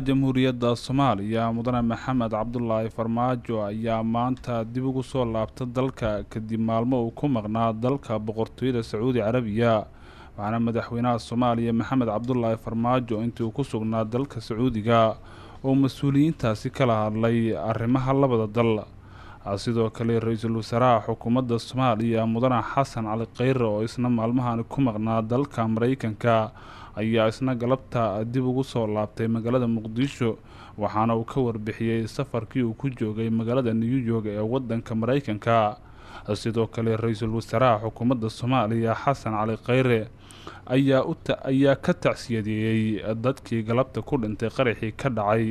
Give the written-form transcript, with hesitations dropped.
Jamhuuriyadda Soomaaliya Mudane Maxamed Cabdulaahi Farmaajo ayaa maanta dib ugu soo laabta dalka kadib maalmo uu ku maqnaa dalka Boqortooyada Sacuudi Carabiya. Waxaana madaxweynaha Soomaaliya Maxamed Cabdulaahi Farmaajo intii uu ku sugnaa dalka Sacuudiga oo mas-uuliyiintaasi kala hadlay arrimaha labada dal. Sidoo kale ra-iisul wasaaraha xukuumadda Soomaaliya Mudane Xasan Cali Kheyre oo isna maalmahan ku maqnaa dalka Mareykanka ayaa isna galabta dib ugu soo laabtay magaalada Muqdisho, waxaana uu ka warbixiyey safarkii uu ku joogay magaalada New York ee wadanka Mareykanka. Sidoo kale ra-iisul wasaaraha xukuumadda Soomaaliya Xasan Cali Kheyre ayaa ka tacsiyadeeyey dadkii galabta ku dhintay qaraxii ka dhacay